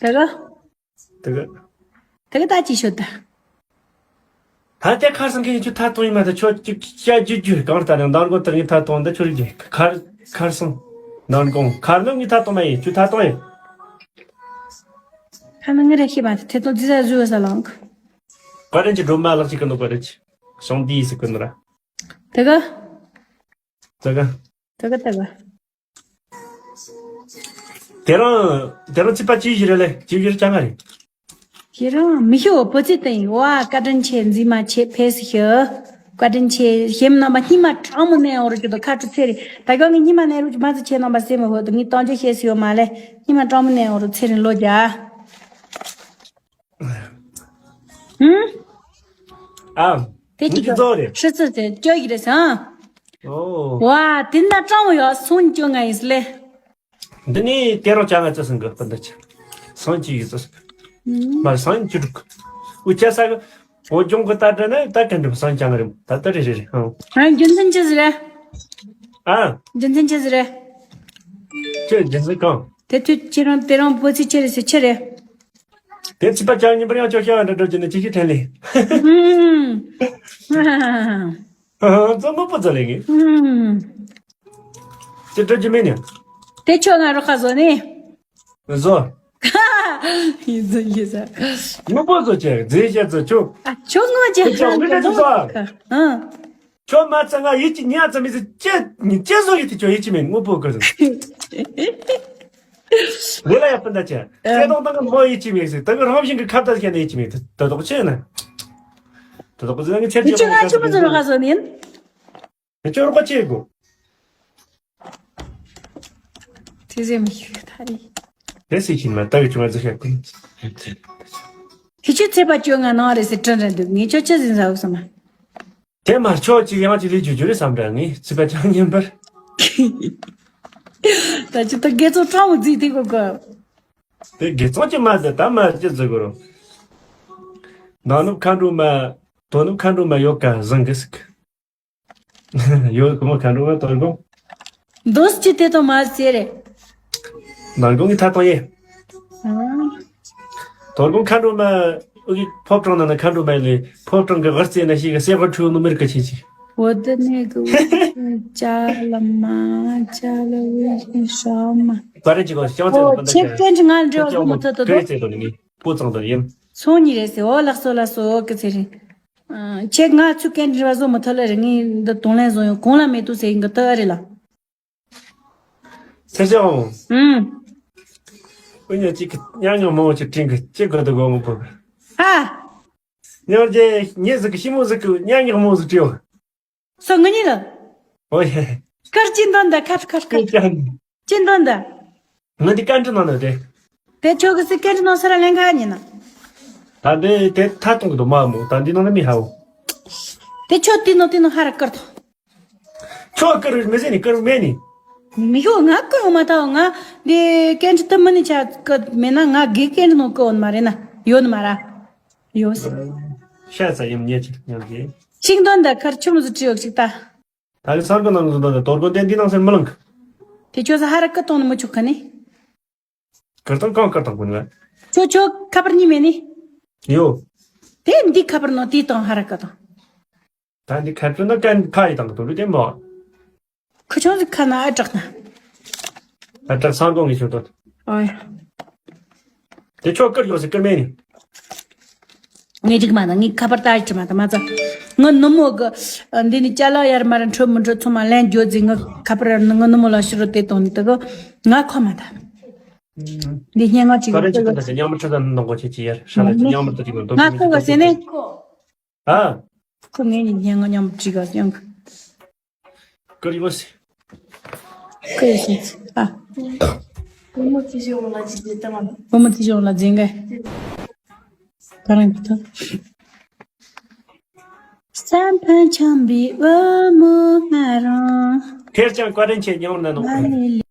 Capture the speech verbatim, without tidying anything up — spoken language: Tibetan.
དེ་ག་དེ་ག་དེ་ག་ད་ཅི་ཤོད་ད། ད་ལྟའི་ཁར་སང་གི་ཁྱོད་ཐ་གཏོང་ཡིན་མ་ད་ཁྱོད་ཅིག་བཤད་རྒྱུ་རྒྱུ་གང་ལྟར་ཡང་མདང་དགོང་དེར་ངས་ཐ་གཏོང་ད་ཁྱོད་རིག་ཁར་ཁར་སང་མདང་དགོང་ཁར་ནི་ངས་ཐ་གཏོང་མ་ཡིན་ཁྱོད་ཐ་གཏོང་ཡིན། ཁ་ན་ངི་རེ་ཤི་མ་ཐེ་ཐོང་ཙི་ས་ཟུ་ས་ལང་། བཀའ་དྲིན་ཆེ་སྒྲོལ་མ་ལགས་ཅིག་གི་ནོ་བཀའ་དྲིན་ཆེ་སང་དེ་ཡིན་ཟེར་གི་ནོ་ར། དེ་ག་དེ་ག་དེ་ག་དེ་ག་དེ་རང་དེ་རང་ཚིག་པ་ཅི་ཞིག་རེད་ལེ་ཅི་ཞིག་རེད་ཅང་ང་རེད། ཁྱེད་རང་མི་ཤོག་བུ་ཚེ་བསྟན་ཡིན་བ། བཀའ་དྲིན་ཆེ་མཛེས་མ་ཆེ་ཕེ་སི་ཤི། བཀའ་དྲིན་ཆེ་ཞེམ་རྣམ་པ་སྙིང་མ་གྲང་མོ་ནས་འོ་རུ་ཅི་དོ་ཁ་ཁྲུ་ཚེ་རེད། ད་ག་ངའི་སྙིང་མ་ནས་རུ་ཅི་མ་ཚི་ཆེ་རྣམ་པ་སེ་མི་ཧོ་དུ་ངའི་སྟོང་ཆེ་ཤེས་སི་ཡོད་མ་ལེ། སྙིང་མ་གྲང་མོ་ནས་འོ་རུ་ཚེ་རིང་ལོ་རྒྱ། ཧུམ། ཨ། དེ་གཅིག་གི་ཚོ་རེད། ཧྲི་ཙི་དེ་སྐྱོ་ཡི་རེད་ཟེར་ཨ། ཨོ། ཝ་དེ་འདྲ་སྤྲང་བོ་ཡོད་སོང་སྐྱོ་ང་ཡིན་ལེ། འདི་ནི་དེ་རང་ཅང་ང་ཚོ་སང་གི་སྤུན་ཟླ་ཆེ། སང་གཅིག་ཡིན་ཚོ་སང་གི། མ་སང་གཅིག་དྲུག་འུ་ཅག་ས་གི་བོད་ལྗོངས་གི་ལྟ་འདྲ་ན་ད་ག་འདྲ་སང་ཅང་རེད་ད་ལྟ་རེ་རེ་རེ་ཧང་། ཨ་རྒྱུ་མཚན་ཅི་ཟེར་རེད། ཨ། རྒྱུ་མཚན་ཅི་ཟེར་རེད། ཁྱོད་རྒྱུ་མཚན་གང་། དེ་དུས་ཁྱེད་རང་དེ་རང་བོད་ཚིག་ཆེ་རེད་ཟེར་ཆེ་རེད། དེ་ཚིག་པ་ཅང་ཉིན་པར་ཡང་ཅོ་ཤ་བ་འདྲ་འགྲོ་རྒྱུ་ནི་ཅི་ཞིག་དྲན་ལེ། ཧུམ། ཙོ་མོ་པོ་ཙོ་ལེ་ངེ། ཧུམ། ཅི་འགྲོ་རྒྱུ་མེད་ནི། དེ་ཁྱོད་ང་རོ་ཁ་བཟོ་ནི། བཟོ། ཡིན་ཟོ་ཡིན་ཟོ། མོ་པོ་ཙོ་ཅེ་རྫས་བཤད་ཙོ་ཁྱོད། ཨ་ཁྱོད་ངོ་ཅེ་ཁྱོད་ཧང་གི་ཙོ། ཨ། ཁྱོད་མ་ཚད་ང་ཡིད་ཀྱི་ཉ་ཙམ་མི་ཟེར་ཅེ་ཉི་ཅེ་བཟོ་ཡིད་དེ་ཁྱོད་ཡིད་ཀྱི་མེད་དངོས་པོ་ཀི་ཟེར། ལེ་ལ་ཡ་སྤུན་ཟླ་ཅན། ཨ། ཚེ་དང་དང་གི་མོ་ཡིད་ཀྱི་མེད་ཟེར་ད་གི་རང་བཞིན་གི་ཁ་བརྡ་བཤད་ན་ཡིད་ཀྱི་མེད་དེ་དོག་ཆེ་ན། དོ་དོག་ཟེར་ན་ངི་ཚེ་ཅི་ཅི་ང་ཆུ་མོ་ཟེར་ལ་ཁ་ཟོ་ནིན། ཁྱོད་རོགས་པ་ཅེ་གོ། དེ་ཟེར་མི་ཤེས་ཐ་རི། དེ་སྲིད་ཤིན་མ་ལྟ་བའི་ཆུང་བ་ཟེར་ཤག་ཀུན། ཁྱི་ཆུ་ཚེ་པ་བཅོ་ལྔ་ནང་རེད་ཟེར་དྲན་རན་འདུག་ངས་ཁྱོད་ཆི་ཟིན་ཟ་འུག་སམ། དེ་མ་ཆོག་ཅིག་ཡང་ཅིག་ལས་རྒྱུ་རྒྱུ་རེད་བསམ་འདྲ་ངས་ཚིག་པ་ཅང་ཉན་པར། ད་ཅི་ད་དགེ་ཚོགས་སྤྲང་བོ་རྫིག་དེ་གོ་གོ། དེ་དགེ་ཚོགས་ཀྱི་མ་ཟེར་ད་མ་ཅི་ཟེར་གོ་རོ། ནང་ནུབ་མཁའ་འགྲོ་མ། དོ་ནུབ་མཁའ་འགྲོ་མ་ཡོད་ཀ་བཟང་གི་ཟིག་ཡོད་ཁོ་མོ་ག་འགྲོ་བ་དོ་དགོང་། འདོན་སྤྱི་དེ་དང་མ་ཟེར་རེད། མདང་དགོང་གི་ཐ་དང་ཡེ། ཨ། དོ་དགོང་མཁའ་འགྲོ་མ་ཨུ་གི་ཕོ་བྲང་ནང་ན་མཁའ་འགྲོ་མ་ཡིན་ལེ་ཕོ་བྲང་གི་ཝར་རྩེ་ན་ཤི་གི་སེ་ཧོ་ཁྲུ་ནུ་མེར་གི་ཆེ་ཆེ། འོ་དེ་ནས་གི་ཅ་ལ་མ་ཅ་ལ་ཝི་ཤ་མ། པ་རེ་ཅི་གོ་ཤ་མ་ཚེ་ཨོ་ནི་པ་ད་ཆེ་ཆེ། ཀན་ཅི་ང་འདྲེ་བ་གོ་མ་ཐོ་ཐོ་ཐོ། ཚེ་དོ་ནི་ངི་པོ་ཚང་དོ་ཡིན། སོང་ཉི་རེད་ཟེར་ཨོ་ལགས་སོ་ལགས་སོ་ཨོ་གི་ཚེ་རིང་། ཁྱེད་ང་ཚོས་སྐད་འདྲི་བ་བཟོ་མི་ཐུབ་ལ་རེད། ངས་འདི་དང་ལེན་བཟོ་ཡོང་གོང་ལ་མེད་དུ་ཟེར་ཡིན་གི་ཐུབ་ཨ་རེད་ལ། ཚེ་ཞང་། ཨུམ། ཨུ་ཉ་གཅིག་གི་ཉག་ཉག་མང་བོ་ཅིག་དྲིན་གི་ཅི་དགོས་དུ་དགོས་མི་ཕོད་གི། ཧ། ཉོར་རྗེ་ཉེ་ཟིག་གི་ཤི་མོ་ཟིག་གི་ཉག་ཉག་མང་བོ་ཟིག་བྲིའོ། སོ་ངུ་ཉི་ལ། ཨོ་ཡེ། སྐར་ཅི་འདོན་ད་ཁར་ཁར་ཁར། ཅི་འདོན་ད། ང་འདི་བཀའ་འདྲི་གནང་ནི་རེད། དེ་ཁྱོད་ཀྱི་སྲིད་བཀའ་འདྲི་གནང་ས་ར་ལན་ཁ་ཉིན་ན། ད་འདི་དེ་ཐ་གཏོང་གི་འདུག་མ་མོ་ད་འདི་ནང་ན་མི་ཧའོ། དེ་ཁྱོད་དེ་ནང་དེ་ནང་ཧ་ར་བསྐུར་ཐོ། ཁྱོད་བསྐུར་མི་ཟེར་ནི་བསྐུར་མེད་ནི། མི་ཤོག་ང་བསྐུར་མ་ཐག་ང་འདི་བཀའ་འདྲི་ཐུབ་མི་ནི་ཆ་བསྐུར་མེད་ན་ང་དགེ་བཀའ་འདྲི་ནང་བསྐུར་འོང་མ་རེད་ན་ཡོད་ནི་མ་ར། ཡོད་སྲིད། ཤ་ཚ་ཡིན་ཉེ་ཆེ་ཉམས་ཀྱི། ཤིང་དོན་ད་ཁར་ཆུ་མོ་ཟུ་བྲིས་ཡོད་ཅིག་ད། ད་གི་སར་གོ་ནང་ལ་འདོན་ད་དོར་གོ་བསྟན་འདི་ནང་སེར་མི་ལང་གི། དེ་ཁྱོད་ས་ཧ་ར་ཀི་གཏོང་ནི་མི་ཆོག་གི་ནི། ཀི་གཏོང་གང་ཀི་གཏོང་གོ་ནི་ལ། ཁྱོད་ཁྱོད་ཁ་པར་གཉིས་མེད་ནི། ཡོ། དེ་འདི་ཁ་པར་ནང་དེ་གཏོང་ཧ་ར་ཀི་གཏོང་། ད་འདི་ཁ་པར་ནང་ཀན་ཁ་ཡི་དང་གི་དོ་རུ་དེ་མོ། ཁུ་ཆུང་ཟིག་ཁ་ན་ཨ་དྲག་ན། ཨ་དྲག་སང་གོང་གི་ཆུ་དོ། ཨོ་ཡ། དེ་ཁྱོད་ཀིར་ཡོད་ཟེར་ཀིར་མེད་ནི། ངས་ཅིག་མ་ན་ངས་ཁ་པར་ལྟ་ཅི་མ་ད་མ་ཚ། ངའི་ནུ་མོ་གི་འདི་ནི་ཅ་ལག་ཡར་མར་འཕྲོད་མི་འཕྲོད་ཚང་མ་ལན་བརྗོད་ཟིན་ངའི་ཁ་པར་ངའི་ནུ་མོ་ལ་ཕྱི་རུ་དེ་གཏོང་ནི་དེ་གི་ང་ཁོ་མ་ད། འདི་སྙན་ངག་ཅིག་ད་རེ་ཅིག་ད་ད་ཉམས་མི་ཁྲོད་ད་འདང་གོ་ཆེ་ཆེ་ཡར་ཧྲ་ལ་ཅིག་ཉམས་མི་ད་ཅིག་མ་འདོད་ང་ཁོ་ག་ཟེར་ནས། ཨ། ཁོ་ངས་ནི་སྙན་ངག་མཉམ་བྲིས་ག་སྙིང་གི། ཀར་ཡོད་སི། ཀར་ཡོད་སི། ཨ། བུ་མོ་དེ་ཞོག་ལ་ཅི་བྱེད་དམ། བུ་མོ་དེ་ཞོག་ལ་འཛིན་གི། ད་རང་གི་ཐོག་བསམ་ཕན་འཆམ་པའི་བུ་མོ་ང་རང་། ཁེར་རྐྱང་བཀའ་དྲིན་ཆེ་མཉམ་ན་ནོ། ང་ནི།